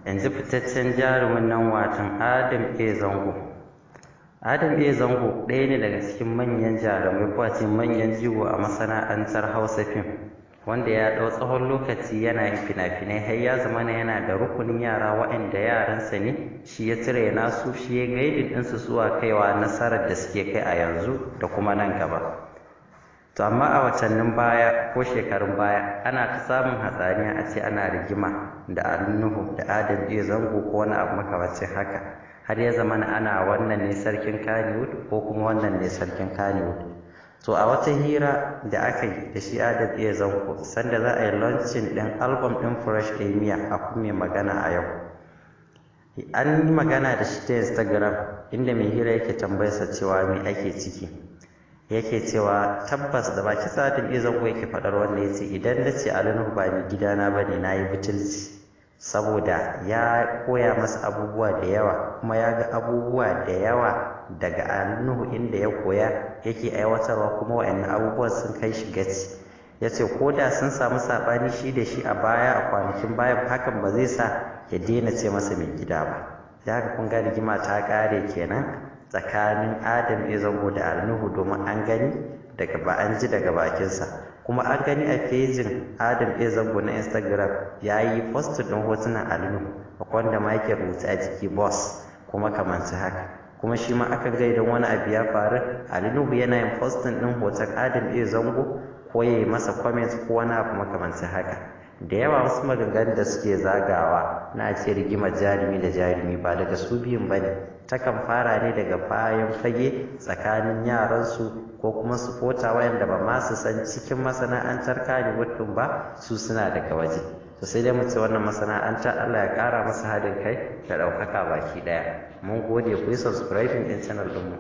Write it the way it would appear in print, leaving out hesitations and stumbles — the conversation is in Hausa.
In ji fitaccen jarumin nan, watan Adam A Zango. Adam A Zango ɗaya ne daga cikin manyan jarumai, ko a ce manyan jigo a masana'antar Hausa fim, wanda ya ɗau tsawon lokaci yana yin fina-finai, har ya zamana yana da rukunin yara waɗanda yaransa ne, shi ya cire nasu, shi ya guiding ɗinsu zuwa kaiwa nasarar da suke kai a yanzu da kuma nan gaba. To amma a watannin baya ko shekarun baya ana ta samun hatsaniya, a ce ana rigima da Ali Nuhu da Adam A Zango ko wani abu makamancin haka, har ya zamana ana wannan ne sarkin Kannywood ko kuma wannan ne sarkin Kannywood. To a wata hira da aka yi da shi Adam A Zango sanda za a yi launching ɗin album ɗin Fresh Emir a Kunne Magana a yau, an yi magana da shi ta Instagram, inda mai hira yake tambayarsa cewa me ake ciki. Yake cewa tabbas da baki Adam A Zango yake faɗar wanda ya ce, idan na ce Ali Nuhu ba mai gidana ba ne, na yi butulci, saboda ya koya masa abubuwa da yawa, kuma ya ga abubuwa da yawa daga Ali Nuhu inda ya koya yake aiwatarwa, kuma wa'annan abubuwan sun kai shi gaci. Ya ce ko da sun samu saɓani shi da shi a baya, a kwanakin baya, hakan ba zai sa ya daina ce masa mai gida ba. Da haka kun ga rigima ta ƙare kenan tsakanin Adam A Zango da Ali Nuhu, domin an gani daga ba an ji daga bakinsa, kuma an gani a fejin Adam A Zango na Instagram ya yi posting ɗin hotunan Ali Nuhu, akwai wanda ma yake rubuta a jiki "boss" kuma kamanci haka. Kuma shi ma aka ga idan wani abu ya faru, Ali Nuhu yana yin posting ɗin hoton Adam A Zango ko ya yi masa comment ko wani abu makamancin haka. Da yawa wasu maganganun da suke zagawa na ce rigimar jarumi da jarumi ba daga su biyun ba ne, takan fara ne daga bayan fage tsakanin yaransu ko kuma supporter wayanda ba ma su san cikin masana'antar Kannywood ɗin ba, su suna daga waje. To sai dai mu ce wannan masana'anta Allah ya ƙara masa haɗin kai da ɗaukaka baki ɗaya. Mun gode, ku yi subscribing ɗin channel ɗinmu.